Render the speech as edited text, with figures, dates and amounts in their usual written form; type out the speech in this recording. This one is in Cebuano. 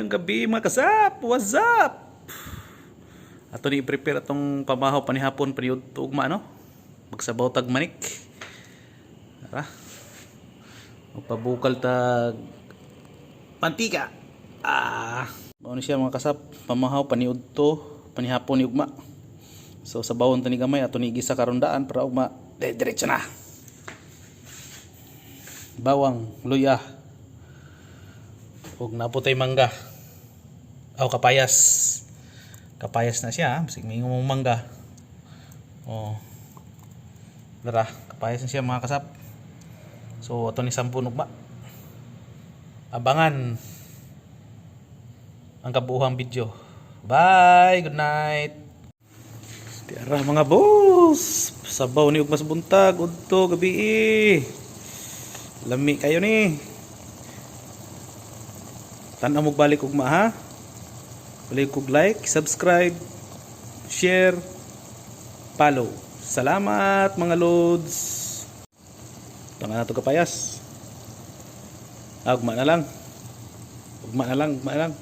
Maayong gabi, mga kasap. What's up? Ato ni i-prepare atong pamahaw panihapon, paniudto, ugma, no? Magsabaw tag manik. Tara. Magpabukal tag mantika. Ah, mao ni siya, mga kasap, pamahaw paniudto, panihapon ni ugma. So sabawon ta ni gamay, ato ni gisa karon daan para ugma diretso na. Bawang, luya, ug naa pod tay mangga. Aw, kapayas. Kapayas na siya, bisig mingon mong mangga. Oh. Dara, kapayas na siya, mga kasap. So ato ni sampun ugma. Abangan ang kabuuang video. Bye, good night. Tiara, mga boss. Sabaw ni ugma sa buntag, udto gabi. Lami kayo ni. Tan-aw mo balik ugma, ha. Balik kog like, subscribe, share, follow. Salamat, mga lods. Tanga na to kapayas. Ah, ugma na lang. Ugma na lang, ugma na lang.